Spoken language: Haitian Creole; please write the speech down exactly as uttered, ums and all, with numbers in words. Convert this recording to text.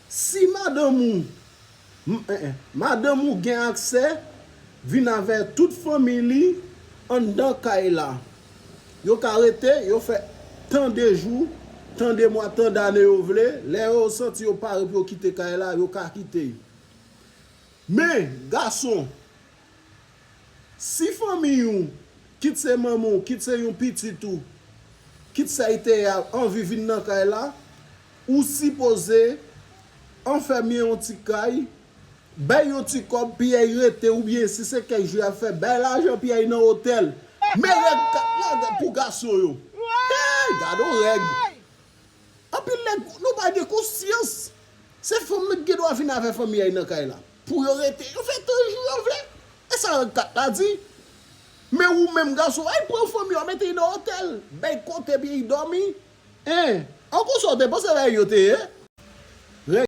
Si madanm ou, m- eh, eh, madanm ou gen aksè vin avè tout fanmi li anndan kay la, yo ka rete, yo fè tan de jou, tan de mwa, tan dane yo vle. Lè yo santi yo pare pou yo kite kay la, yo ka kite. Men, gason, si fanmi ou, kit se manman w, kit se yon pitit ou, kit sa i te ye a, anvi vin nan kay la, ou sipoze anfèmye yon ti kay, bay yon ti kòb, Pyè rete, oubyen si se kèk jou y ap fè, bay lajan Pyè nan otèl. Men règ k ap lage pou gason yo. Hey, gade yon règ! Anpil nèg, nou pa gen konsyans. Se fanm ki gen dwa vin avè fanmi a nan kay la. Pou yo rete, yo fè tan jou yo vle. E sa règ kat la di. Men ou menm gason, ay pran fanmi a, mete nan otèl. Bay kote pou y dòmi. Hein? Ankò sa w te panse règ yo te ye?